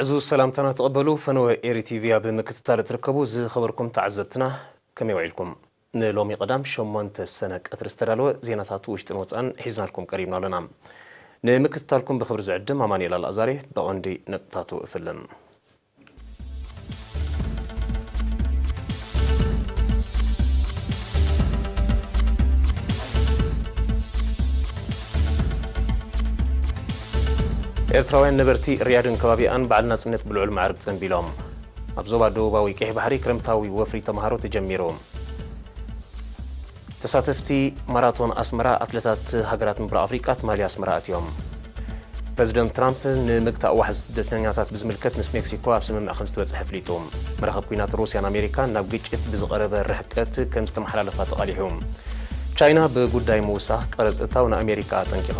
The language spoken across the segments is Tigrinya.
ብዙ ሰላምታና ተቐበሉ። ፈነወ ኤሪ ቲቪ ኣብ ምክትታል እትርከቡ ዝኸበርኩም ተዓዘብትና ከመይ ውዒልኩም? ንሎሚ ቀዳም ሸሞንተ ሰነ ቀትሪ ዝተዳለወ ዜናታት ውሽጥን ወፃን ሒዝናልኩም ቀሪብና ኣለና። ንምክትታልኩም ብኽብሪ ዝዕድም ኣማኑኤል ኣልኣዛሬ። ብቐንዲ ነጥብታቱ እፍልም። ኤርትራውያን ነበርቲ ሪያድን ከባቢኣን በዓል ናጽነት ብልዑል ማዕርግ ጸንቢሎም። ኣብ ዞባ ደቡባዊ ቀይሕ ባሕሪ ክረምታዊ ወፍሪ ተምሃሮ ተጀሚሩ። ተሳተፍቲ ማራቶን ኣስመራ ኣትለታት ሃገራት ምብራቕ ኣፍሪቃ ትማሊ ኣስመራ ኣትዮም። ፕረዚደንት ትራምፕ ንምግታእ ዋሕዚ ስደተኛታት ብዝምልከት ምስ ሜክሲኮ ኣብ ስምምዕ ከም ዝተበጽሐ ኣፍሊጡ። መራኸብ ኲናት ሩስያን ኣሜሪካን ናብ ግጭት ብዝቐረበ ርሕቀት ከም ዝተመሓላለፋ ተቓሊሑ። ቻይና ብጉዳይ ምውሳኽ ቀረጽ እታው ንኣሜሪካ ኣጠንቂቓ።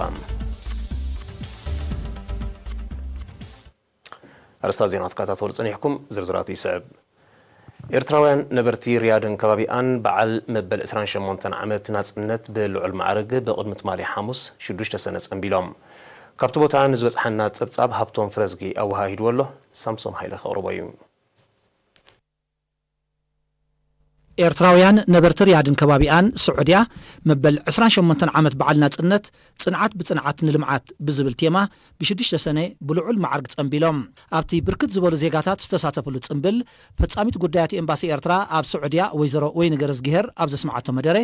ኣርእስታት ዜና ክትከታተሉ ጸኒሕኩም፣ ዝርዝራቱ ይስዕብ። ኤርትራውያን ነበርቲ ሪያድን ከባቢኣን በዓል መበል ዕስራን ሸሞንተን ዓመት ናጽነት ብልዑል ማዕርግ ብቕድሚ ትማሊ ሓሙስ ሽዱሽተ ሰነ ጸንቢሎም። ካብቲ ቦታ ንዝበጽሓና ጸብጻብ ሃብቶም ፍረዝጊ ኣወሃሂድዎ ኣሎ፣ ሳምሶም ሃይለ ከቕርቦ እዩ። ኤርትራውያን ነበርቲ ሪያድን ከባቢኣን ስዑድያ መበል ዕስራን ሸሞንተን ዓመት በዓል ናጽነት ጽንዓት ብጽንዓት ንልምዓት ብዝብል ቴማ ብሽዱሽተ ሰነ ብልዑል ማዕርግ ጸንቢሎም። ኣብቲ ብርክት ዝበሉ ዜጋታት ዝተሳተፍሉ ጽንብል፣ ፈጻሚት ጉዳያት ኤምባሲ ኤርትራ ኣብ ስዑድያ ወይዘሮ ወይኒ ገረዝግሄር ኣብ ዘስምዓቶ መደረ፣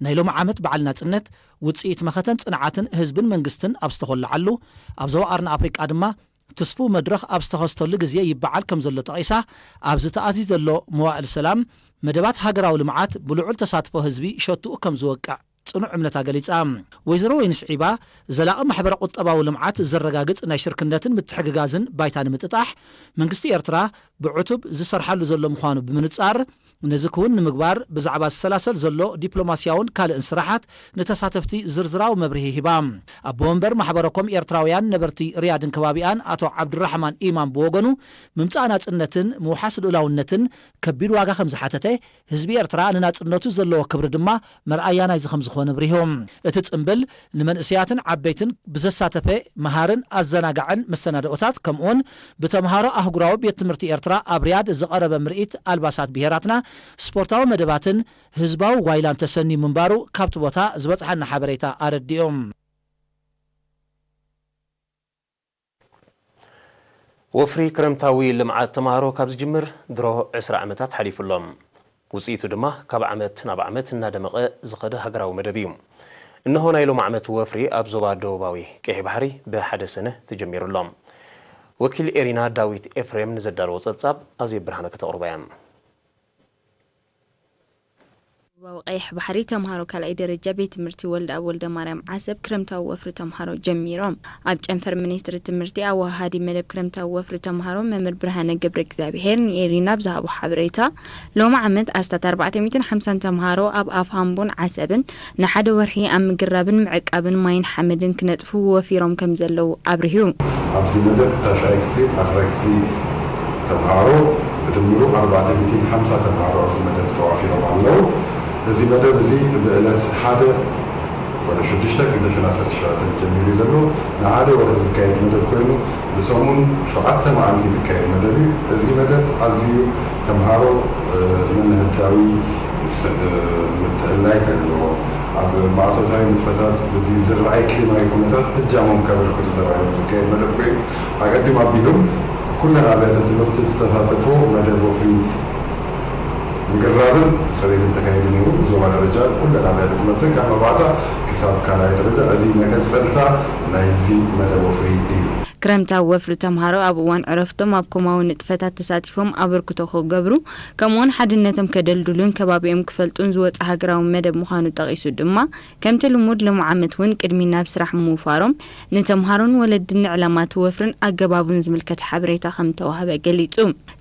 ናይ ሎሚ ዓመት በዓል ናጽነት ውጽኢት መኸተን ጽንዓትን ህዝብን መንግስትን ኣብ ዝተኾለዓሉ፣ ኣብ ዞባ ቀርኒ ኣፍሪቃ ድማ ትስፉው መድረኽ ኣብ ዝተኸስተሉ ግዜ ይበዓል ከም ዘሎ ጠቒሳ፣ ኣብዚ ተኣዝዩ ዘሎ መዋእል ሰላም፣ መደባት ሃገራዊ ልምዓት ብልዑል ተሳትፎ ህዝቢ ሸትኡ ከም ዝወቅዕ ጽኑዕ እምነታ ገሊጻ። ወይዘሮ ወይኒ ስዒባ፣ ዘላቒ ማሕበረ ቁጠባዊ ልምዓት ዘረጋግጽ ናይ ሽርክነትን ምትሕግጋዝን ባይታ ንምጥጣሕ መንግስቲ ኤርትራ ብዕቱብ ዝሰርሓሉ ዘሎ ምዃኑ ብምንጻር፣ ነዚ ክውን ንምግባር ብዛዕባ ዝሰላሰል ዘሎ ዲፕሎማስያውን ካልእን ስራሓት ንተሳተፍቲ ዝርዝራዊ መብርሂ ሂባ። ኣቦ ወንበር ማሕበረ ኮም ኤርትራውያን ነበርቲ ሪያድን ከባቢኣን ኣቶ ዓብዱራሕማን ኢማም ብወገኑ፣ ምምጻእ ናጽነትን ምውሓስ ልኡላውነትን ከቢድ ዋጋ ከም ዝሓተተ፣ ህዝቢ ኤርትራ ንናጽነቱ ዘለዎ ክብሪ ድማ መርኣያ ናይዚ ከም ዝኾነ ኣብሪሁ። እቲ ጽምብል ንመንእሰያትን ዓበይትን ብዘሳተፈ መሃርን ኣዘናጋዕን መሰናድኦታት፣ ከምኡውን ብተምሃሮ ኣህጉራዊ ቤት ትምህርቲ ኤርትራ ኣብ ሪያድ ዝቐረበ ምርኢት ኣልባሳት ብሄራትና፣ ስፖርታዊ መደባትን ህዝባዊ ጓይላን ተሰንዩ ምንባሩ ካብቲ ቦታ ዝበጽሓና ሓበሬታ ኣረዲኡ። ወፍሪ ክረምታዊ ልምዓት ተምሃሮ ካብ ዝጅምር ድሮ ዕስራ ዓመታት ሓሊፉ ኣሎ። ውጽኢቱ ድማ ካብ ዓመት ናብ ዓመት እናደመቐ ዝኸደ ሃገራዊ መደብ እዩ። እንሆ ናይ ሎም ዓመት ወፍሪ ኣብ ዞባ ደቡባዊ ቀይሕ ባሕሪ ብሓደ ሰነ ተጀሚሩ ኣሎ። ወኪል ኤሪና ዳዊት ኤፍሬም ንዘዳለዎ ጸብጻብ ኣዜብ ብርሃነ ከተቕርቦ እያ። ዶባዊ ቀይሕ ባሕሪ ተምሃሮ ካልኣይ ደረጃ ቤት ትምህርቲ ወልደኣብ ወልደማርያም ዓሰብ ክረምታዊ ወፍሪ ተምሃሮ ጀሚሮም። ኣብ ጨንፈር ሚኒስትሪ ትምህርቲ ኣወሃሃዲ መደብ ክረምታዊ ወፍሪ ተምሃሮ መምህር ብርሃነ ገብረ እግዚኣብሄር ንኤሪና ብዝሃቦ ሓበሬታ፣ ሎሚ ዓመት ኣስታት ኣርባዕተ ሚእትን ሓምሳን ተምሃሮ ኣብ ኣፍ ሃምቦን ዓሰብን ንሓደ ወርሒ ኣብ ምግራብን ምዕቃብን ማይን ሓመድን ክነጥፉ ወፊሮም ከም ዘለዉ ኣብሪሁ። ኣብዚ መደብ ታሽዓይ ክፍሊ፣ ዓስራይ ክፍሊ ተምሃሮ ብድምሩ ኣርባዕተ ሚእትን ሓምሳ ተምሃሮ ኣብዚ መደብ ተዋፊሮም ኣለዉ። እዚ መደብ እዚ ብዕለት ሓደ ወደ ሽዱሽተ ክልተ ሽሕን ዓሰርተ ሸውዓተን ጀሚሩ ዘሎ ንሓደ ወርሒ ዝካየድ መደብ ኮይኑ ብሰሙን ሸውዓተ መዓልቲ ዝካየድ መደብ እዩ። እዚ መደብ ኣዝዩ ተምሃሮ፣ እ፣ ምንህዳዊ ስ-፣ እ፣ ምትዕልላይ ክህልዎ፣ ኣብ ማእቶታዊ ንጥፈታት በዚ ዝረኣይ ክሊማዊ ኩነታት እጃሞም ከበርክቱ ተባሂሉ ዝካየድ መደብ ኮይኑ፣ ኣቐድም ኣቢሉ ኩለን ኣብያተ ትምህርቲ ዝተሳተፎ መደብ ወፍሪ ምግራብን ጽሬትን ተካይዱ ነይሩ። ብዞባ ደረጃ ኩለን ኣብያተ ትምህርቲ ካብ መባእታ ክሳብ ካልኣይ ደረጃ እዚ መቀጸልታ ናይዚ መደብ ወፍሪ እዩ። ክረምታዊ ወፍሪ ተምሃሮ ኣብ እዋን ዕረፍቶም ኣብ ኮማዊ ንጥፈታት ተሳቲፎም ኣበርክቶ ክገብሩ፣ ከምኡውን ሓድነቶም ከደልድሉን ከባቢኦም ክፈልጡን ዝወጸ ሃገራዊ መደብ ምዃኑ ጠቒሱ ድማ፣ ከምቲ ልሙድ ሎም ዓመት እውን ቅድሚ ናብ ስራሕ ምውፋሮም፣ ንተምሃሮን ወለድን ንዕላማ እቲ ወፍርን ኣገባቡን ዝምልከት ሓበሬታ ከም ተዋህበ ገሊጹ።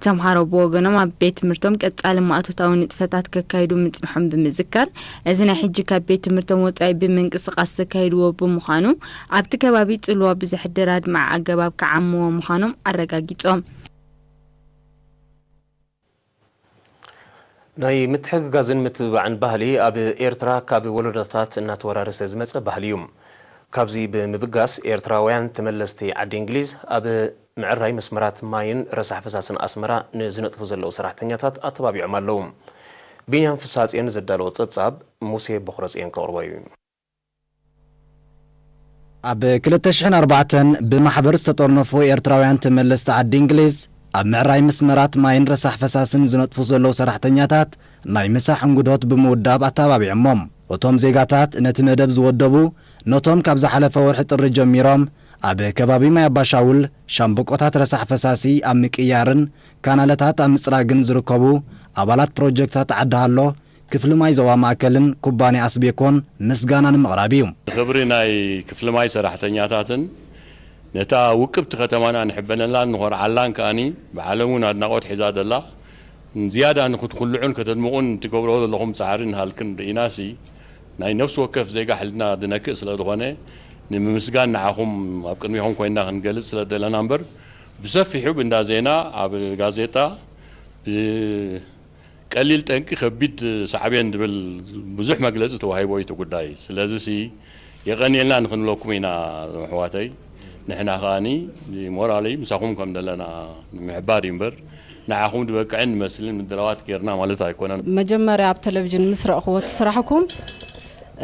ተምሃሮ ብወገኖም ኣብ ቤት ትምህርቶም ቀጻሊ ማእቶታዊ ንጥፈታት ከካይዱ ምጽንሖም ብምዝካር፣ እዚ ናይ ሕጂ ካብ ቤት ትምህርቶም ወጻኢ ብምንቅስቓስ ዘካይድዎ ብምዃኑ፣ ኣብቲ ከባቢ ጽልዋ ብዘሕድር ኣድማዒ ኣገባብ ክዓምዎ ምዃኖም ኣረጋጊጾም። ናይ ምትሕግጋዝን ምትብባዕን ባህሊ ኣብ ኤርትራ ካብ ወለዶታት እናተወራረሰ ዝመጸ ባህሊ እዩ። ካብዚ ብምብጋስ፣ ኤርትራውያን ተመለስቲ ዓዲ እንግሊዝ ኣብ ምዕራይ መስመራት ማይን ረሳሕ ፈሳስን ኣስመራ ንዝነጥፉ ዘለዉ ሰራሕተኛታት ኣተባቢዖም ኣለዉ። ቢንያም ፍስሃጽዮን ዘዳለዎ ጸብጻብ ሙሴ ቦኽረጽዮን ከቕርቦ እዩ። ኣብ ክልተ ሽሕን ኣርባዕተን ብማሕበር ዝተጠርነፉ ኤርትራውያን ተመለስቲ ዓዲ እንግሊዝ፣ ኣብ ምዕራይ መስመራት ማይን ረሳሕ ፈሳስን ዝነጥፉ ዘለዉ ሰራሕተኛታት ናይ ምሳሕ እንግዶት ብምውዳብ ኣተባቢዖሞም። እቶም ዜጋታት ነቲ መደብ ዝወደቡ፣ ነቶም ካብ ዝሓለፈ ወርሒ ጥሪ ጀሚሮም ኣብ ከባቢ ማይ ኣባሻውል ሻምብቆታት ረሳሕ ፈሳሲ ኣብ ምቅያርን ካናለታት ኣብ ምጽራግን ዝርከቡ ኣባላት ፕሮጀክታት ዓዲ ሃሎ፣ ክፍሊ ማይ ዞባ ማእከልን ኩባንያ ኣስቤኮን ምስጋና ንምቕራብ እዩ። ክብሪ ናይ ክፍሊ ማይ ሰራሕተኛታትን ነታ ውቅብቲ ከተማና ንሕበነላን ንኾርዓላን ከኣኒ ብዓለም እውን ኣድናቖት ሒዛ ዘላ፣ ዝያዳ ንክትኩልዑን ከተድምቑን ትገብርዎ ዘለኹም ጻዕርን ሃልክን ርኢናሲ፣ ናይ ነፍሲ ወከፍ ዜጋ ሕልና ዝነክእ ስለ ዝኾነ፣ ንምምስጋን ንዓኹም ኣብ ቅድሚኹም ኮይንና ክንገልጽ ስለ ዘለና እምበር፣ ብሰፊሑ ብእንዳ ዜና፣ ኣብ ጋዜጣ፣ ብ- ቀሊል ጠንቂ ከቢድ ሳዕቤን ዝብል ብዙሕ መግለጺ ተዋሂቦ እዩ እቲ ጉዳይ። ስለዚሲ የቐንየልና ንኽንብለኩም ኢና እዞም ኣሕዋተይ። ንሕና ከኣኒ ሞራለይ ምሳኹም ከም ዘለና ንምሕባር እዩ እምበር ንዓኹም ዝበቅዕን ንመስልን ምድላዋት ጌርና ማለት ኣይኮነን። መጀመርያ ኣብ ቴሌቪዥን ምስ ረእኽዎ እቲ ስራሕኩም፣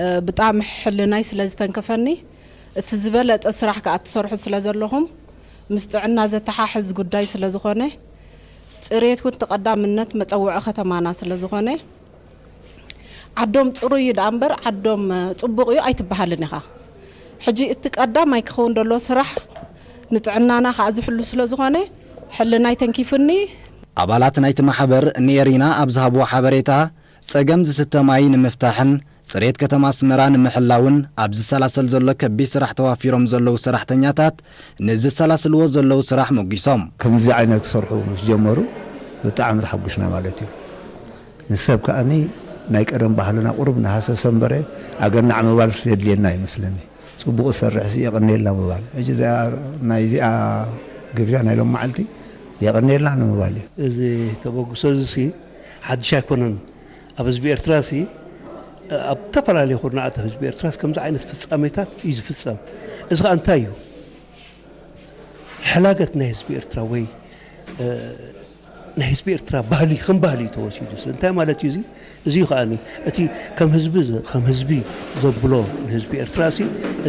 እ፣ ብጣዕሚ ሕልናይ ስለ ዝተንከፈኒ፣ እቲ ዝበለጸ ስራሕ ከኣ ትሰርሑ ስለ ዘለኹም፣ ምስ ጥዕና ዘተሓሕዝ ጉዳይ ስለ ዝኾነ፣ ጽሬት እውን እቲ ቀዳምነት መጸውዒ ከተማና ስለ ዝኾነ፣ ዓዶም ጽሩይ እዩ ደኣ እምበር፣ ዓዶም፣ እ፣ ጽቡቕ እዩ ኣይትበሃልን ኢኻ። ሕጂ እቲ ቀዳማይ ክኸውን ደሎ ስራሕ ንጥዕናና ከኣ ዝሕሉ ስለ ዝኾነ፣ ሕልናይ ተንኪፉኒ። ኣባላት ናይቲ ማሕበር ንኤሪና ኣብ ዝሃብዎ ሓበሬታ፣ ጸገም ዝስተ ማይ ንምፍታሕን ጽሬት ከተማ ኣስመራ ንምሕላውን ኣብ ዝሰላሰል ዘሎ ከቢድ ስራሕ ተዋፊሮም ዘለዉ ሰራሕተኛታት ንዝሰላስልዎ ዘለዉ ስራሕ ሞጊሶም። ከምዚ ዓይነት ክሰርሑ ምስ ጀመሩ ብጣዕሚ ተሓጒስና ማለት እዩ። ንሰብ ከኣኒ ናይ ቀደም ባህልና ቁሩብ እናሃሰሰ እምበረ ኣገናዕ ምባል የድልየና ይመስለኒ። ጽቡቕ ዝሰርሕ ሲ የቐንየልና ምባል። ሕጂ እዚኣ ናይ እዚኣ ግብዣ ናይ ሎም መዓልቲ የቐንየልና ንምባል እዩ። እዚ ተበግሶ እዚ ሲ ሓድሽ ኣይኮነን። ኣብ ህዝቢ ኤርትራ ሲ ኣብ ዝተፈላለዩ ኩርናዓት ህዝቢ ኤርትራ ሲ ከምዚ ዓይነት ፍጻሜታት እዩ ዝፍጸም። እዚ ኸኣ እንታይ እዩ? ሕላገት ናይ ህዝቢ ኤርትራ ወይ፣ እ፣ ናይ ህዝቢ ኤርትራ ባህሊ ከም ባህሊ እዩ ተወሲዱ። ስለ እንታይ ማለት እዩ እዚ? እዚ እዩ ከኣኒ እቲ ከም ህዝቢ ዘ-፣ ከም ህዝቢ ዘብሎ ንህዝቢ ኤርትራ ሲ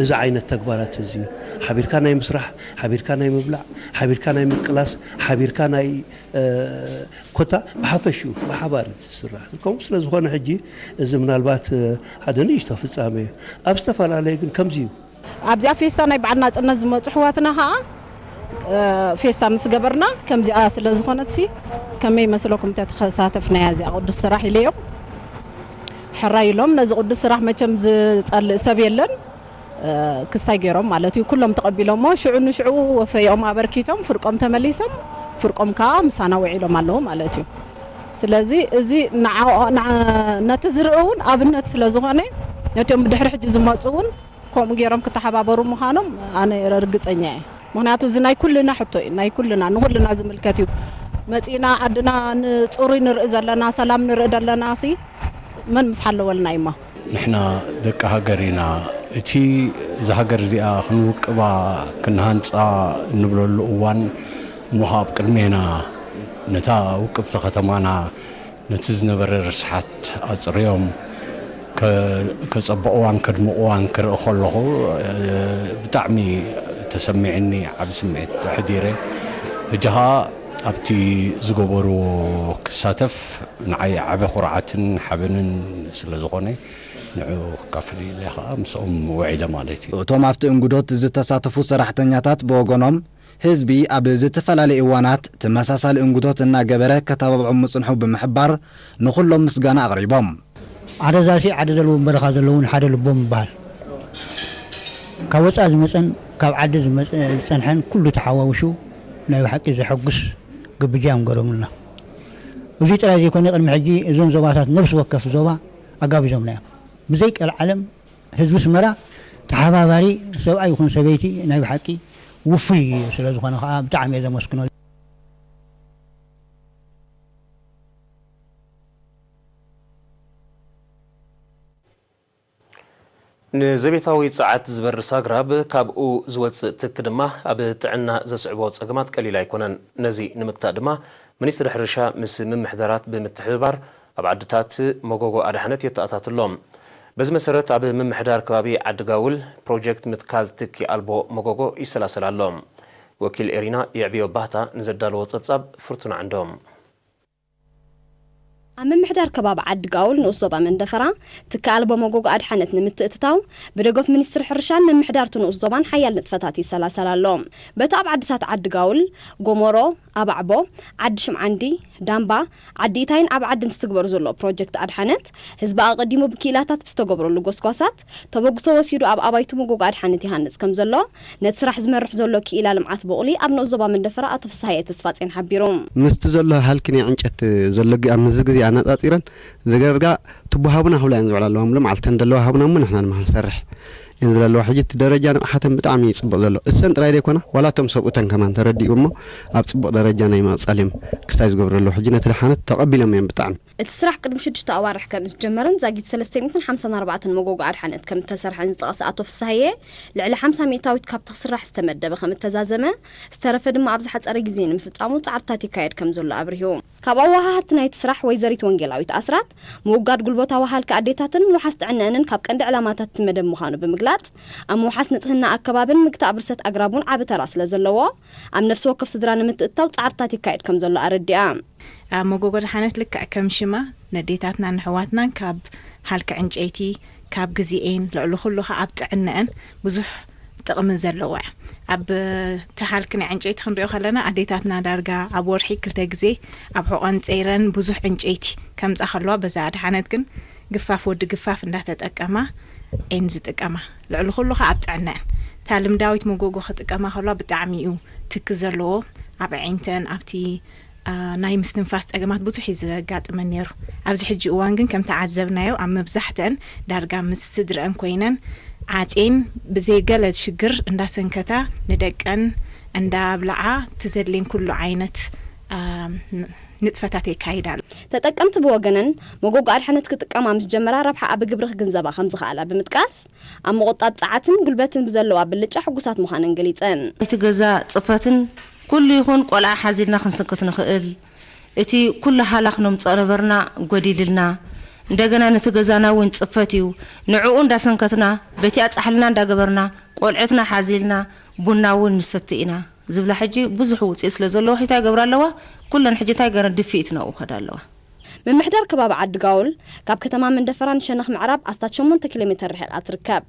እዚ ዓይነት ተግባራት እዚ ሓቢርካ ናይ ምስራሕ፣ ሓቢርካ ናይ ምብላዕ፣ ሓቢርካ ናይ ምቅላስ፣ ሓቢርካ ናይ፣ እ፣ ኮታ ብሓፈሽኡ ብሓባር እዩ ዝስራሕ። ከምኡ ስለ ዝኾነ ሕጂ እዚ ምናልባት፣ እ፣ ሓደ ንእሽቶ ፍጻመ እዩ። ኣብ ዝተፈላለየ ግን ከምዚ እዩ። ኣብዚኣ ፌስታ ናይ በዓል ናጽነት ዝመጹ ኣሕዋትና ኸኣ፣ እ፣ ፌስታ ምስ ገበርና ከምዚኣ ስለ ዝኾነትሲ ከመይ ይመስለኩም እተተኸሳተፍናያ እዚኣ ቅዱስ ስራሕ ኢለዮም። ሕራይ ኢሎም ነዚ ቅዱስ ስራሕ መቸም ዝጸልእ ሰብ የለን። እ፣ ክስታይ ገይሮም ማለት እዩ። ኩሎም ተቐቢሎሞ ሽዑ ንሽዑ ወፈይኦም ኣበርኪቶም ፍርቆም ተመሊሶም ፍርቆም ከኣ ምሳና ውዒሎም ኣለዉ ማለት እዩ። ስለዚ እዚ ንዓ-፣ ንዓ-፣ ነቲ ዝርኢ እውን ኣብነት ስለ ዝኾነ ነቶም ብድሕሪ ሕጂ ዝመጹ እውን ከምኡ ገይሮም ክተሓባበሩ ምዃኖም ኣነ ርግጸኛ እየ። ምኽንያቱ እዚ ናይ ኩልና ሕቶ እዩ፣ ናይ ኩልና፣ ንኹልና ዝምልከት እዩ። መጺእና ዓድና ንጽሩይ ንርኢ ዘለና፣ ሰላም ንርኢ ዘለና ሲ መን ምስ ሓለወልና እዩ እሞ? ንሕና ደቂ ሃገር ኢና። እቲ እዛ ሃገር እዚኣ ክንውቅባ፣ ክንሃንጻ እንብለሉ እዋን እሞ ኣብ ቅድሜና ነታ ውቅብቲ ከተማና ነቲ ዝነበረ ርስሓት ኣጽርዮም ከ-፣ ከጸብቕዋን ከድምቕዋን ክርኢ ከለኹ፣ እ፣ ብጣዕሚ ተሰሚዕኒ፣ ዓቢ ስምዒት ኣሕዲረ። ሕጂ ኸኣ ኣብቲ ዝገበርዎ ክሳተፍ ንዓይ ዓቢ ኩርዓትን ሓበንን ስለ ዝኾነ፣ ንዕኡ ክካፈል ኢለ ኸኣ ምስኦም ውዒለ ማለት እዩ። እቶም ኣብቲ እንግዶት ዝተሳተፉ ሰራሕተኛታት ብወገኖም፣ ህዝቢ ኣብ ዝተፈላለዩ እዋናት ተመሳሳሊ እንግዶት እናገበረ ከተባብዖም ምጽንሑ ብምሕባር፣ ንኹሎም ምስጋና ኣቕሪቦም። ዓረዛሲ ዓዲ ዘለዎም በረኻ ዘለውን ሓደ ልቦም ይበሃል። ካብ ወጻኢ ዝመጸን ካብ ዓዲ ዝመጸ-፣ ዝጸንሐን ኩሉ ተሓዋዊሱ ናይ ብሓቂ ዘሐጉስ ግብጃ እዮም ገሮምልና። እዚ ጥራይ ዘይኮነ፣ ቅድሚ ሕጂ እዞም ዞባታት ነፍሲ ወከፍ ዞባ ኣጋቢዞምና እዮም። ብዘይ ቀልዓለም ህዝቢ ኣስመራ ተሓባባሪ፣ ሰብኣይ ይኹን ሰበይቲ ናይ ብሓቂ ውፉይ ስለ ዝኾነ ኸኣ ብጣዕሚ እየ ዘመስግኖ። ንዘቤታዊ ጸዓት ዝበርስ ኣግራብ ካብኡ ዝወጽእ ትኪ ድማ ኣብ ጥዕና ዘስዕቦ ጸገማት ቀሊል ኣይኮነን። ነዚ ንምግታእ ድማ ሚኒስትሪ ሕርሻ ምስ ምምሕዳራት ብምትሕብባር ኣብ ዓድታት መጎጎ ኣድሓነት የተኣታቱ ኣሎ። በዚ መሰረት ኣብ ምምሕዳር ከባቢ ዓዲ ጋውል ፕሮጀክት ምትካል ትኪ ኣልቦ መጎጎ ይሰላሰል ኣሎ። ወኪል ኤሪና የዕብዮ ባህታ ንዘዳለዎ ጸብጻብ ፍርቱና ዕንዶም። ኣብ ምምሕዳር ከባቢ ዓዲ ጋውል ንኡስ ዞባ መንደፈራ ትኪ ኣልቦ መጎጎ ኣድሓነት ንምትእትታው ብደገፍ ሚኒስትሪ ሕርሻን ምምሕዳር እቲ ንኡስ ዞባን ሓያል ንጥፈታት ይሰላሰል ኣሎ። በቲ ኣብ ዓድታት ዓዲ ጋውል፣ ጎሞሮ፣ ኣባዕቦ፣ ዓዲ ሽምዓንዲ፣ ዳምባ፣ ዓዲ ኢታይን ኣብ ዓድን ዝትግበር ዘሎ ፕሮጀክት ኣድሓነት ህዝቢ ኣቐዲሙ ብክኢላታት ብዝተገብረሉ ጎስጓሳት ተበግሶ ወሲዱ ኣብ ኣባይቱ መጎጎ ኣድሓነት ይሃንጽ ከም ዘሎ ነቲ ስራሕ ዝመርሕ ዘሎ ክኢላ ልምዓት ቡቕሊ ኣብ ንኡስ ዞባ መንደፈራ ኣቶ ፍስሃየ ተስፋጼን ሓቢሩ። ምስቲ ዘሎ ሃልኪ ናይ ዕንጨት ዘሎ ግ- ኣብዚ ግዜ ኣነጻጺረን ዝገርጋ ትቦ ሃቡና ክብላ እየን ዝውዕላ ኣለዋ። እምሎም ዓልተን ደለዋ ሃቡና እሞ ንሕና ድማ ክንሰርሕ እየን ዝብላ ኣለዋ። ሕጂ እቲ ደረጃ ንቕሓተን ብጣዕሚ እዩ ጽቡቕ ዘሎ። እሰን ጥራይ ዘይኮና ዋላ እቶም ሰብኡተን ከማን ተረዲኡ እሞ ኣብ ጽቡቕ ደረጃ ናይ ምቕጻል እዮም ክስታይ ዝገብሩ ኣለዉ። ሕጂ ነቲ ደሓነት ተቐቢሎም እዮም ብጣዕሚ። እቲ ስራሕ ቅድሚ ሽዱሽተ ኣዋርሕ ከም ዝጀመረን ዛጊት ሰለስተ ሚእትን ሓምሳን ኣርባዕተን መጎጎ ኣድሓነት ከም እተሰርሐን ዝጠቐሰ ኣቶ ፍስሃየ፣ ልዕሊ ሓምሳ ሚእታዊት ካብቲ ክስራሕ ዝተመደበ ከም እተዛዘመ፣ ዝተረፈ ድማ ኣብ ዝሓጸረ ግዜ ንምፍጻሙ ጻዕርታት ይካየድ ከም ዘሎ ኣብሪሁ። ካብ ኣወሃሃድቲ ናይቲ ስራሕ ወይዘሪት ወንጌላዊት ኣስራት፣ ምውጋድ ጉልበታዊ ሃልኪ ኣዴታትን ምውሓስ ጥዕነአንን ካብ ቀንዲ ዕላማታት እቲ መደብ ምዃኑ ብምግላጽ፣ ኣብ ምውሓስ ንጽህና ኣከባብን ምግታእ ብርሰት ኣግራብ እውን ዓቢ ተራ ስለ ዘለዎ፣ ኣብ ነፍሲ ወከፍ ስድራ ንምትእትታው ጻዕርታት ይካየድ ከም ዘሎ ኣረዲኣ። ኣብ መጎጎ ደሓነት ልክዕ ከም ሽማ ነዴታትናን ንሕዋትናን ካብ ሃልኪ ዕንጨይቲ፣ ካብ ግዜኤን፣ ልዕሊ ኩሉ ኸኣ ኣብ ጥዕነአን ብዙሕ ጥቕሚ ዘለዋ እያ። ኣብ እቲ ሃልኪ ናይ ዕንጨይቲ ክንሪኦ ከለና ኣዴታትና ዳርጋ ኣብ ወርሒ ክልተ ግዜ ኣብ ሕቖን ጸይረን ብዙሕ ዕንጨይቲ ከምጻ ከለዋ በዛ ኣድሓነት ግን ግፋፍ ወዲ ግፋፍ እንዳተጠቀማ እየን ዝጥቀማ። ልዕሊ ኩሉ ኸኣ ኣብ ጥዕነአን። እታ ልምዳዊት መጎጎ ክጥቀማ ከለዋ ብጣዕሚ እዩ ትኪ ዘለዎ ኣብ ኣዒንተን ኣብቲ ናይ ምስትንፋስ ጸገማት ብዙሕ እዩ ዘጋጥመን ነይሩ። ኣብዚ ሕጂ እዋን ግን ከም ተዓዘብናዮ ኣብ መብዛሕትአን ዳርጋ ምስ ስድረአን ኮይነን ዓጼን ብዘይ ገለ ሽግር እንዳሰንከታ ንደቀን እንዳብልዓ እቲ ዘድልየን ኩሉ ዓይነት ንጥፈታት የካይዳ ኣሎ። ተጠቀምቲ ብወገነን መጎጎ ኣድሓነት ክጥቀማ ምስ ጀመራ ረብሓኣ ብግብሪ ክግንዘባ ከም ዝኸኣላ ብምጥቃስ ኣብ ምቑጣብ ጸዓትን ጉልበትን ብዘለዋ ብልጫ ሕጉሳት ምዃነን ገሊጸን። እቲ ገዛ ጽፈትን ኩሉ ይኹን ቆልዓ ሓዚልና ክንስንክት ንኽእል። እቲ ኩሉ ሃላኽ ነምጽኦ ነበርና ጎዲልልና። እንደገና ነቲ ገዛና እውን ጽፈት እዩ። ንዕኡ እንዳሰንከትና በቲኣ ጻሕልና እንዳገበርና ቆልዑትና ሓዚልና ቡና እውን ንሰቲ ኢና ዝብላ ሕጂ ብዙሕ ውፅኢት ስለ ዘለዎ ሕጂ እንታይ ይገብራ ኣለዋ? ኩለን ሕጂ እንታይ ገረን ድፍኢት ናብኡ ይኸዳ ኣለዋ። ምምሕዳር ከባቢ ዓዲ ጋውል ካብ ከተማ መንደፈራ ንሸነኽ ምዕራብ ኣስታት ሸሞንተ ኪሎ ሜተር ርሒቓ ትርከብ።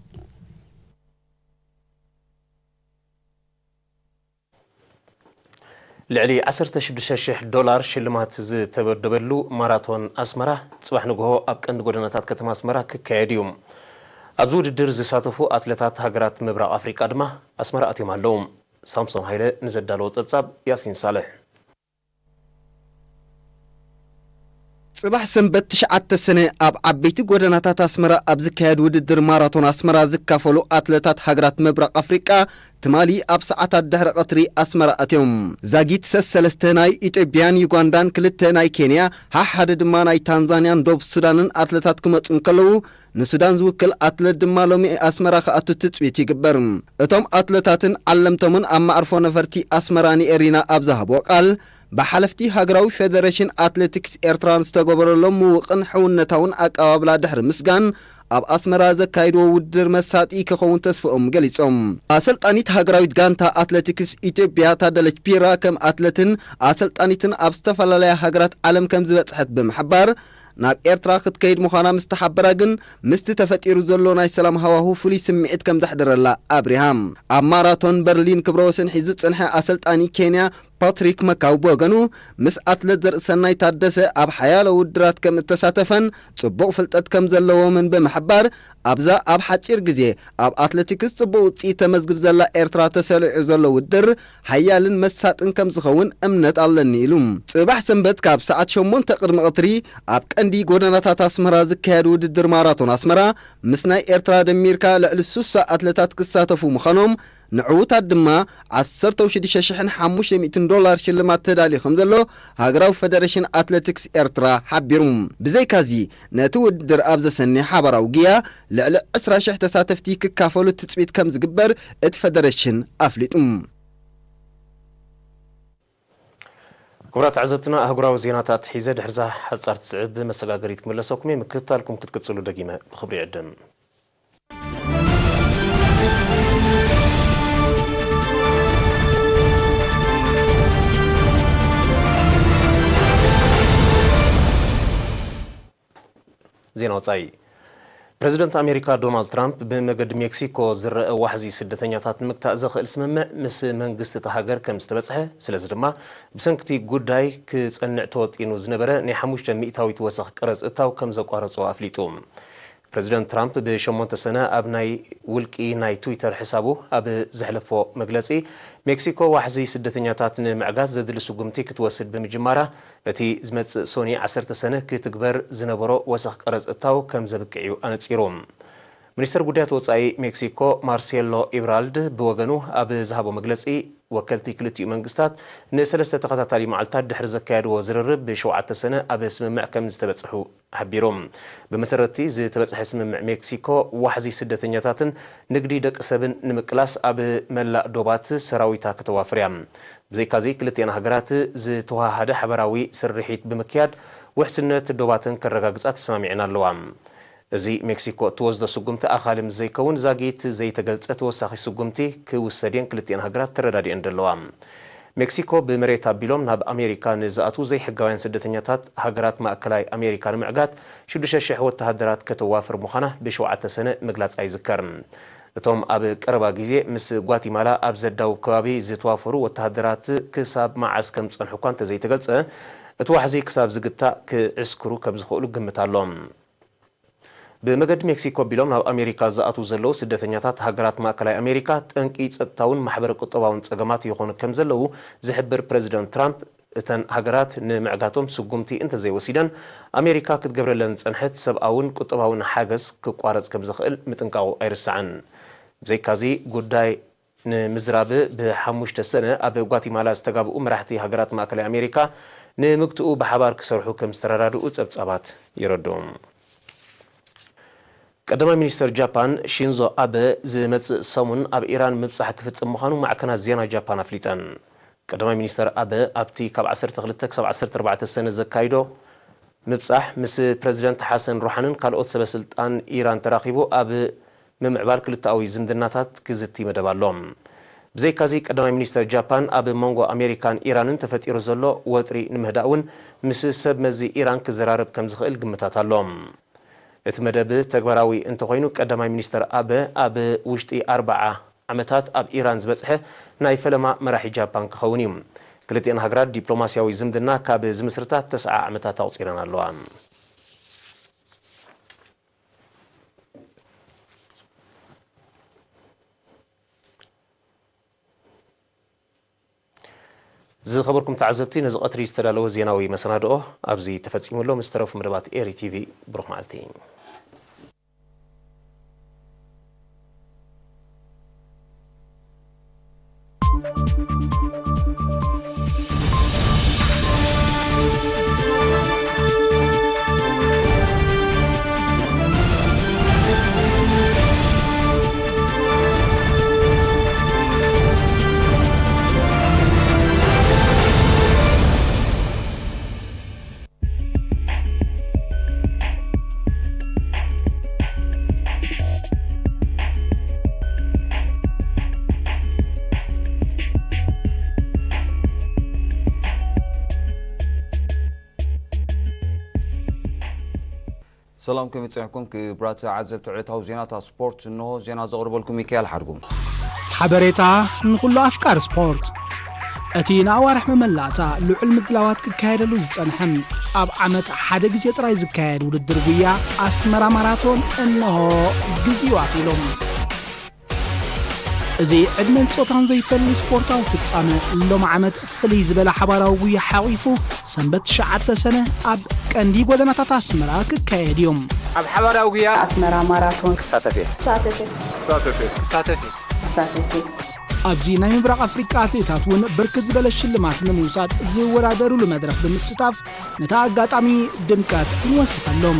ልዕሊ ዓሰርተ ሽዱሽተ ሽሕ ዶላር ሽልማት ዝተመደበሉ ማራቶን ኣስመራ ጽባሕ ንግሆ ኣብ ቀንዲ ጎደናታት ከተማ ኣስመራ ክካየድ እዩ። ኣብዚ ውድድር ዝሳተፉ ኣትለታት ሃገራት ምብራቕ ኣፍሪቃ ድማ ኣስመራ ኣትዮም ኣለዉ። ሳምሶን ሃይለ ንዘዳለዎ ጸብጻብ ያሲን ሳልሕ። ጽባሕ ሰንበት ትሽዓተ ሰነ ኣብ ዓበይቲ ጎደናታት ኣስመራ ኣብ ዝካየድ ውድድር ማራቶን ኣስመራ ዝካፈሉ ኣትለታት ሃገራት ምብራቕ ኣፍሪቃ ትማሊ ኣብ ሰዓታት ድሕሪ ቀትሪ ኣስመራ ኣትዮም። ዛጊት ሰሰለስተ ናይ ኢትዮጵያን ዩጋንዳን፣ ክልተ ናይ ኬንያ፣ ሓሓደ ድማ ናይ ታንዛንያን ዶብ ሱዳንን ኣትለታት ክመጹ እንከለዉ፣ ንሱዳን ዝውክል ኣትለት ድማ ሎሚ ኣስመራ ክኣቱ ትጽቢት ይግበር። እቶም ኣትለታትን ዓለምቶምን ኣብ መዕርፎ ነፈርቲ ኣስመራ ንኤሪና ኣብ ዝሃብዎ ቃል፣ ብሓለፍቲ ሃገራዊ ፌደሬሽን ኣትሌቲክስ ኤርትራ ንዝተገበረሎም ምዉቕን ሕውነታውን ኣቀባብላ ድሕሪ ምስጋን፣ ኣብ ኣስመራ ዘካይድዎ ውድድር መሳጢ ክኸውን ተስፍኦም ገሊጾም። ኣሰልጣኒት ሃገራዊት ጋንታ ኣትሌቲክስ ኢትዮጵያ ታደለች ቢራ ከም ኣትለትን ኣሰልጣኒትን ኣብ ዝተፈላለያ ሃገራት ዓለም ከም ዝበጽሐት ብምሕባር፣ ናብ ኤርትራ ክትከይድ ምዃና ምስ ተሓበራ ግን፣ ምስቲ ተፈጢሩ ዘሎ ናይ ሰላም ሃዋሁ ፍሉይ ስምዒት ከም ዘሕደረላ ኣብሪሃ። ኣብ ማራቶን በርሊን ክብረ ወሰን ሒዙ ዝጸንሐ ኣሰልጣኒ ኬንያ ፓትሪክ መካው ብወገኑ፣ ምስ ኣትለት ዘርእሰናይ ታደሰ ኣብ ሓያሎ ውድድራት ከም እተሳተፈን ጽቡቕ ፍልጠት ከም ዘለዎምን ብምሕባር፣ ኣብዛ ኣብ ሓጺር ግዜ ኣብ ኣትሌቲክስ ጽቡቕ ውጽኢት ተመዝግብ ዘላ ኤርትራ ተሰሊዑ ዘሎ ውድድር ሓያልን መሳጥን ከም ዝኸውን እምነት ኣለኒ ኢሉ። ጽባሕ ሰንበት ካብ ሰዓት ሸሞንተ ቅድሚ ቀትሪ ኣብ ቀንዲ ጎደናታት ኣስመራ ዝካየድ ውድድር ማራቶን ኣስመራ ምስ ናይ ኤርትራ ደሚርካ ልዕሊ ሱሳ ኣትለታት ክሳተፉ ምዃኖም ንዕዉታት ድማ ዓሰርተ ሽዱሽተ ሽሕን ሓሙሽተ ሚእትን ዶላር ሽልማት ተዳልዩ ከም ዘሎ ሃገራዊ ፈደረሽን ኣትሌቲክስ ኤርትራ ሓቢሩ። ብዘይካዚ፣ ነቲ ውድድር ኣብ ዘሰኒ ሓባራዊ ጉያ ልዕሊ ዕስራ ሽሕ ተሳተፍቲ ክካፈሉ ትጽቢት ከም ዝግበር እቲ ፈደረሽን ኣፍሊጡ። ክቡራት ተዓዘብትና፣ ኣህጉራዊ ዜናታት ሒዘ ድሕርዛ ሓጻር ትስዕብ መሰጋገሪት ክምለሰኩም እየ። ምክትታልኩም ክትቅጽሉ ደጊመ ብኽብሪ ይዕድም። ዜና ወጻኢ። ፕረዚደንት ኣሜሪካ ዶናልድ ትራምፕ ብመገዲ ሜክሲኮ ዝረአ ዋሕዚ ስደተኛታት ንምግታእ ዘኽእል ስምምዕ ምስ መንግስቲ እታ ሃገር ከም ዝተበጽሐ፣ ስለዚ ድማ ብሰንክቲ ጉዳይ ክጸንዕ ተወጢኑ ዝነበረ ናይ ሓሙሽተ ሚእታዊት ወሰኽ ቀረጽ እታው ከም ዘቋረጾ ኣፍሊጡ። ፕረዚደንት ትራምፕ ብሸሞንተ ሰነ ኣብ ናይ ውልቂ ናይ ትዊተር ሕሳቡ ኣብ ዘሕለፎ መግለጺ፣ ሜክሲኮ ዋሕዚ ስደተኛታት ንምዕጋት ዘድሊ ስጉምቲ ክትወስድ ብምጅማራ፣ እቲ ዝመጽእ ሶኒ ዓሰርተ ሰነ ክትግበር ዝነበሮ ወሰኽ ቀረጽ እታው ከም ዘብቅዕ እዩ ኣነጺሩ። ሚኒስተር ጉዳያት ወጻኢ ሜክሲኮ ማርሴሎ ኢብራልድ ብወገኑ ኣብ ዝሃቦ መግለጺ፣ ወከልቲ ክልቲኡ መንግስታት ንሰለስተ ተኸታታሊ መዓልታት ድሕሪ ዘካየድዎ ዝርርብ ብሸውዓተ ሰነ ኣብ ስምምዕ ከም ዝተበጽሑ ሓቢሩ። ብመሰረት'ቲ ዝተበጽሐ ስምምዕ፣ ሜክሲኮ ዋሕዚ ስደተኛታትን ንግዲ ደቂ ሰብን ንምቅላስ ኣብ መላእ ዶባት ሰራዊታ ከተዋፍር እያ። ብዘይካዚ፣ ክልቲኣን ሃገራት ዝተወሃሃደ ሓበራዊ ስርሒት ብምክያድ ውሕስነት ዶባተን ከረጋግጻ ተሰማሚዐን ኣለዋ። እዚ ሜክሲኮ እትወስዶ ስጉምቲ ኣኻሊ ምስ ዘይከውን ዛጊት ዘይተገልጸ ተወሳኺ ስጉምቲ ክውሰድ እየን ክልቲኣን ሃገራት ተረዳዲአን ዘለዋ። ሜክሲኮ ብመሬት ኣቢሎም ናብ ኣሜሪካ ንዝኣትዉ ዘይሕጋውያን ስደተኛታት ሃገራት ማእከላይ ኣሜሪካ ንምዕጋት ሽዱሽተ ሽሕ ወተሃደራት ከተዋፍር ምዃና ብሸውዓተ ሰነ ምግላጻ ይዝከር። እቶም ኣብ ቀረባ ግዜ ምስ ጓቲማላ ኣብ ዘዳውብ ከባቢ ዝተዋፈሩ ወተሃደራት ክሳብ መዓስ ከም ዝጸንሑ እኳ እንተዘይተገልጸ፣ እቲ ዋሕዚ ክሳብ ዝግታእ ክዕስክሩ ከም ዝኽእሉ ግምት ኣሎ። ብመገዲ ሜክሲኮ ኣቢሎም ናብ ኣሜሪካ ዝኣትዉ ዘለዉ ስደተኛታት ሃገራት ማእከላይ ኣሜሪካ ጠንቂ ጸጥታውን ማሕበረ ቁጠባውን ጸገማት ይኾኑ ከም ዘለዉ ዝሕብር ፕረዚደንት ትራምፕ፣ እተን ሃገራት ንምዕጋቶም ስጉምቲ እንተዘይወሲደን፣ ኣሜሪካ ክትገብረለን ዝጸንሐት ሰብኣውን ቁጠባውን ሓገዝ ክቋረጽ ከም ዝኽእል ምጥንቃቑ ኣይርሳዕን። ብዘይካዚ፣ ጉዳይ ንምዝራብ ብሓሙሽተ ሰነ ኣብ ጓቲማላ ዝተጋብኡ መራሕቲ ሃገራት ማእከላይ ኣሜሪካ ንምግትኡ ብሓባር ክሰርሑ ከም ዝተረዳድኡ ጸብጻባት የረድኡ። ቀዳማይ ሚኒስተር ጃፓን ሺንዞ ኣበ ዝመጽእ ሰሙን ኣብ ኢራን ምብጻሕ ክፍጽም ምዃኑ ማዕከናት ዜና ጃፓን ኣፍሊጠን። ቀዳማይ ሚኒስተር ኣበ ኣብቲ ካብ ዓሰርተ ክልተ ክሳብ ዓሰርተ ኣርባዕተ ሰነ ዘካይዶ ምብጻሕ ምስ ፕረዚደንት ሓሰን ሩሓንን ካልኦት ሰበ ስልጣን ኢራን ተራኺቡ ኣብ ምምዕባል ክልተኣዊ ዝምድናታት ክዝቲ መደብ ኣሎ። ብዘይካዚ ቀዳማይ ሚኒስተር ጃፓን ኣብ መንጎ ኣሜሪካን ኢራንን ተፈጢሩ ዘሎ ወጥሪ ንምህዳእ እውን ምስ ሰብ መዚ ኢራን ክዘራረብ ከም ዝኽእል ግምታት ኣሎ። እቲ መደብ ተግባራዊ እንተኾይኑ ቀዳማይ ሚኒስተር ኣበ ኣብ ውሽጢ ኣርብዓ ዓመታት ኣብ ኢራን ዝበጽሐ ናይ ፈለማ መራሒ ጃፓን ክኸውን እዩ። ክልቲኣን ሃገራት ዲፕሎማስያዊ ዝምድና ካብ ዝምስርታ ተስዓ ዓመታት ኣቑጺረን ኣለዋ። ዝኸበርኩም ተዓዘብቲ፣ ነዚ ቀትሪ ዝተዳለወ ዜናዊ መሰናድኦ ኣብዚ ተፈጺሙ ኣሎ። ምስ ተረፉ መደባት ኤሪ ቲቪ ብሩኽ መዓልቲ። ሰላም ከመይ ጸኒሕኩም ክቡራት ተዓዘብቲ ዕለታዊ ዜናታት ስፖርት። እንሆ ዜና ዘቕርበልኩም ሚካኤል ሓድጉ። ሓበሬታ ንኹሉ ኣፍቃሪ ስፖርት። እቲ ንኣዋርሕ መመላእታ ልዑል ምድላዋት ክካየደሉ ዝጸንሐን ኣብ ዓመት ሓደ ግዜ ጥራይ ዝካየድ ውድድር ጉያ ኣስመራ ማራቶን እንሆ ግዚኡ ኣኺሉ። እዚ ዕድመን ጾታን ዘይፈሊ ስፖርታዊ ፍጻመ ሎም ዓመት ፍልይ ዝበለ ሓባራዊ ጉያ ሓቒፉ ሰንበት ትሽዓተ ሰነ ኣብ ቀንዲ ጎደናታት ኣስመራ ክካየድ እዩ። ኣብ ሓባራዊ ጉያ ኣስመራ ማራቶን ክሳተፍ እየ። ክሳተፍ እየ። ክሳተፍ እየ። ክሳተፍ እየ። ክሳተፍ እየ። ኣብዚ ናይ ምብራቕ ኣፍሪቃ ኣትሌታት እውን ብርክት ዝበለ ሽልማት ንምውሳድ ዝወዳደሩሉ መድረኽ ብምስታፍ ነታ ኣጋጣሚ ድምቀት ንወስኸሎም።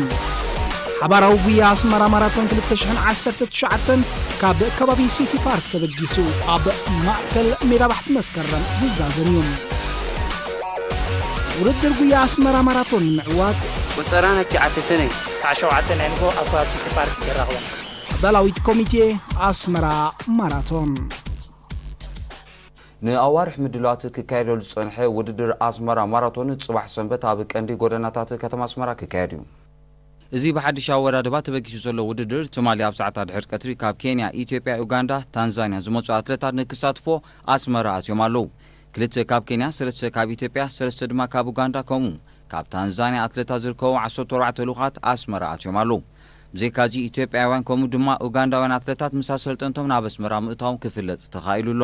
ሓባራዊ ጉያ ኣስመራ ማራቶን ክልተ ሽሕን ዓሰርተ ትሽዓተን ካብ ከባቢ ሲቲ ፓርክ ተበጊሱ ኣብ ማእከል ሜዳ ባሕቲ መስከረም ዝዛዘም እዩ። ውድድር ጉያ ኣስመራ ማራቶን ንምዕዋት ቁጸራ ነቲ ዓተሰነይ። ሰዓት ሸውዓተ ናይ ንግሆ ኣብ ከባቢ ሲቲ ፓርክ የራኽበና። ኣዳላዊት ኮሚቴ ኣስመራ ማራቶን። ንኣዋርሕ ምድላዋት ክካየደሉ ዝጸንሐ ውድድር ኣስመራ ማራቶን ጽባሕ ሰንበት ኣብ ቀንዲ ጎደናታት ከተማ ኣስመራ ክካየድ እዩ። እዚ ብሓድሽ ኣወዳድባ ተበጊሱ ዘሎ ውድድር ትማሊ ኣብ ሰዓታት ድሕሪ ቀትሪ ካብ ኬንያ፣ ኢትዮጵያ፣ ኡጋንዳ፣ ታንዛንያ ዝመጹ ኣትለታት ንክሳትፎ ኣስመራ ኣትዮም ኣለዉ። ክልተ ካብ ኬንያ፣ ሰለስተ ካብ ኢትዮጵያ፣ ሰለስተ ድማ ካብ ኡጋንዳ ከምኡ ካብ ታንዛንያ ኣትለታት ዝርከቡ ዓሰርተ ኣርባዕተ ልኡኻት ኣስመራ ኣትዮም ኣለዉ። ብዘይካዚ ኢትዮጵያውያን ከምኡ ድማ ኡጋንዳውያን ኣትለታት ምስ ኣሰልጠንቶም ናብ ኣስመራ ምእታዎም ክፍለጥ ተኻኢሉ ኣሎ።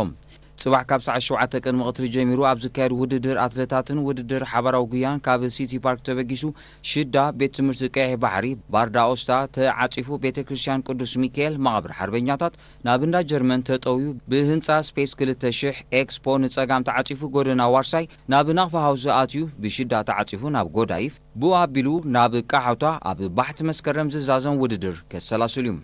ጽባሕ ካብ ሰዓት ሸውዓተ ቅድሚ ቀትሪ ጀሚሩ ኣብ ዝካየድ ውድድር ኣትለታትን ውድድር ሓባራዊ ጉያን ካብ ሲቲ ፓርክ ተበጊሱ ሽዳ ቤት ትምህርቲ ቀይሕ ባሕሪ ባርዳ ኦስታ ተዓጺፉ ቤተ ክርስቲያን ቅዱስ ሚካኤል መቓብር ሓርበኛታት ናብ እንዳ ጀርመን ተጠውዩ ብህንጻ ስፔስ ክልተ ሽሕ ኤክስፖ ንጸጋም ተዓጺፉ ጎደና ዋርሳይ ናብ ናቕፋ ሃውስ ኣትዩ ብሽዳ ተዓጺፉ ናብ ጎዳይፍ ብኡ ኣቢሉ ናብ ቃሓውታ ኣብ ባሕቲ መስከረም ዝዛዘም ውድድር ከሰላስል እዩ።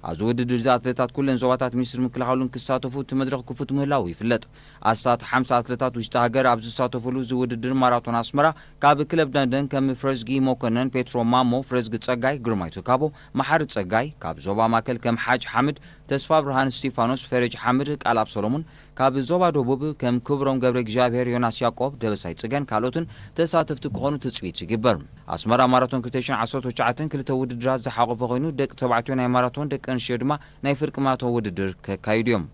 ኣብዚ ውድድር እዚ ኣትሌታት ኩለን ዞባታት ሚኒስትሪ ምክልኻሉን ክሳተፉ እቲ መድረኽ ክፉት ምህላዉ ይፍለጥ። ኣስታት ሓምሳ ኣትሌታት ውሽጢ ሃገር ኣብ ዝሳተፉሉ እዚ ውድድር ማራቶን ኣስመራ ካብ ክለብ ደንደን ከም ፍረዝጊ መኮነን፣ ፔትሮ ማሞ፣ ፍረዝጊ ጸጋይ፣ ግርማይ ትካቦ፣ መሓሪ ጸጋይ፣ ካብ ዞባ ማእከል ከም ሓጅ ሓምድ፣ ተስፋ ብርሃን እስቲፋኖስ፣ ፈረጅ ሓምድ፣ ቃልኣብ ሰሎሙን፣ ካብ ዞባ ደቡብ ከም ክብሮም ገብረ እግዚኣብሔር፣ ዮናስ ያዕቆብ፣ ደበሳይ ጽገን ካልኦትን ተሳተፍቲ ክኾኑ ትጽቢት ይግበር። ኣስመራ ማራቶን ክልተ ሽሕን ዓሰርተ ትሽዓተን ክልተ ውድድራት ዝሓቖፈ ኮይኑ፣ ደቂ ተባዕትዮ ናይ ማራቶን፣ ደቂ ኣንስትዮ ድማ ናይ ፍርቂ ማራቶን ውድድር ከካይዱ እዮም።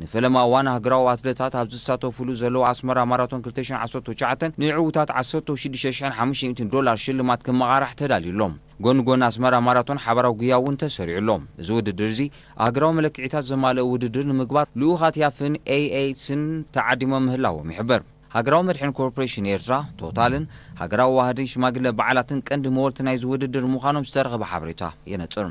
ንፈለማ እዋን ሃገራዊ ኣትሌታት ኣብ ዝሳተፉሉ ዘለዉ ኣስመራ ማራቶን ክልተ ሽሕን ዓሰርተ ትሽዓተን ንዕዉታት ዓሰርተ ሽዱሽተ ሽሕን ሓሙሽተ ሚእትን ዶላር ሽልማት ክመቓራሕ ተዳልዩ ኣሎ። ጎኒ ጎኒ ኣስመራ ማራቶን ሓባራዊ ጉያ እውን ተሰሪዑ ኣሎ። እዚ ውድድር እዚ ኣህግራዊ መለክዒታት ዘማልአ ውድድር ንምግባር ልኡኻት ያፍን ኤይኤይስን ተዓዲሞም ምህላዎም ይሕበር። ሃገራዊ መድሕን ኮርፖሬሽን ኤርትራ፣ ቶታልን ሃገራዊ ዋህድን ሽማግለ በዓላትን ቀንዲ መወልቲ ናይዚ ውድድር ምዃኖም ዝተረኸበ ሓበሬታ የነጽር።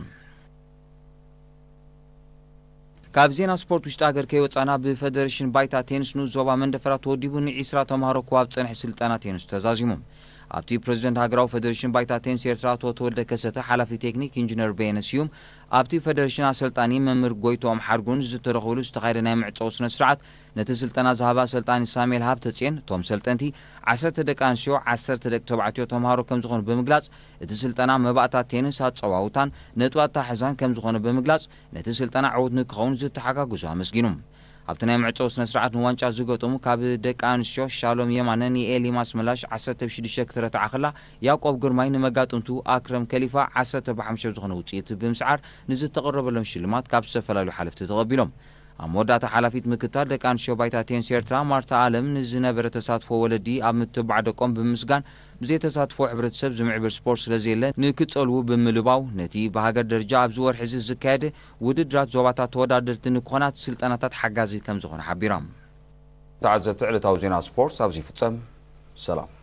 ካብ ዜና ስፖርት ውሽጢ ሃገር ከይወጻና ብፈደሬሽን ባይታ ቴንስ ንኡስ ዞባ መንደፈራ ተወዲቡ ንዒስራ ተምሃሮ ክወሃብ ዝጸንሐ ስልጠና ቴንስ ተዛዚሙ። ኣብቲ ፕሬዝደንት ሃገራዊ ፈደሬሽን ባይታ ቴንስ ኤርትራ ኣቶ ተወልደ ከሰተ፣ ሓላፊ ቴክኒክ ኢንጂነር በየነ ስዩም፣ ኣብቲ ፈደሬሽን ኣሰልጣኒ መምህር ጎይትኦም ሓድጉን ዝተረኽብሉ ዝተኻየደ ናይ መዕጸዊ ስነ ስርዓት ነቲ ስልጠና ዝሃባ ኣሰልጣኒ ሳሙኤል ሃብተጽዮን፣ እቶም ሰልጠንቲ ዓሰርተ ደቂ ኣንስትዮ፣ ዓሰርተ ደቂ ተባዕትዮ ተምሃሮ ከም ዝኾኑ ብምግላጽ፣ እቲ ስልጠና መባእታ ቴንስ ኣጸዋውታን ነጥቢ ኣተሓሕዛን ከም ዝኾነ ብምግላጽ፣ ነቲ ስልጠና ዕዉት ንክኸውን ዝተሓጋገዙ ኣመስጊኑ። ኣብቲ ናይ መዕጸዊ ስነ ስርዓት ንዋንጫ ዝገጠሙ ካብ ደቂ ኣንስትዮ ሻሎም የማነ ንኤሊም ኣስመላሽ ዓሰርተ ብሽዱሽተ ክትረትዓ ከላ፣ ያዕቆብ ግርማይ ንመጋጥምቱ ኣክረም ከሊፋ ዓሰርተ ብሓሙሽተ ዝኾነ ውጽኢት ብምስዓር ንዝተቐረበሎም ሽልማት ካብ ዝተፈላለዩ ሓለፍቲ ተቐቢሎም። ኣብ መወዳእታ ሓላፊት ምክትታል ደቂ ኣንስትዮ ባይታ ቴንስ ኤርትራ ማርታ ኣለም ንዝነበረ ተሳትፎ ወለዲ ኣብ ምትብባዕ ደቆም ብምምስጋን፣ ብዘይ ተሳትፎ ሕብረተሰብ ዝምዕብል ስፖርት ስለዘየለ ንክጸልዉ ብምልባው፣ ነቲ ብሃገር ደረጃ ኣብዚ ወርሒ እዚ ዝካየድ ውድድራት ዞባታት ተወዳደርቲ ንክኾና እቲ ስልጠናታት ሓጋዚ ከም ዝኾነ ሓቢራ። ተዓዘብቲ ዕለታዊ ዜና ስፖርት ኣብዚ ይፍጸም። ሰላም።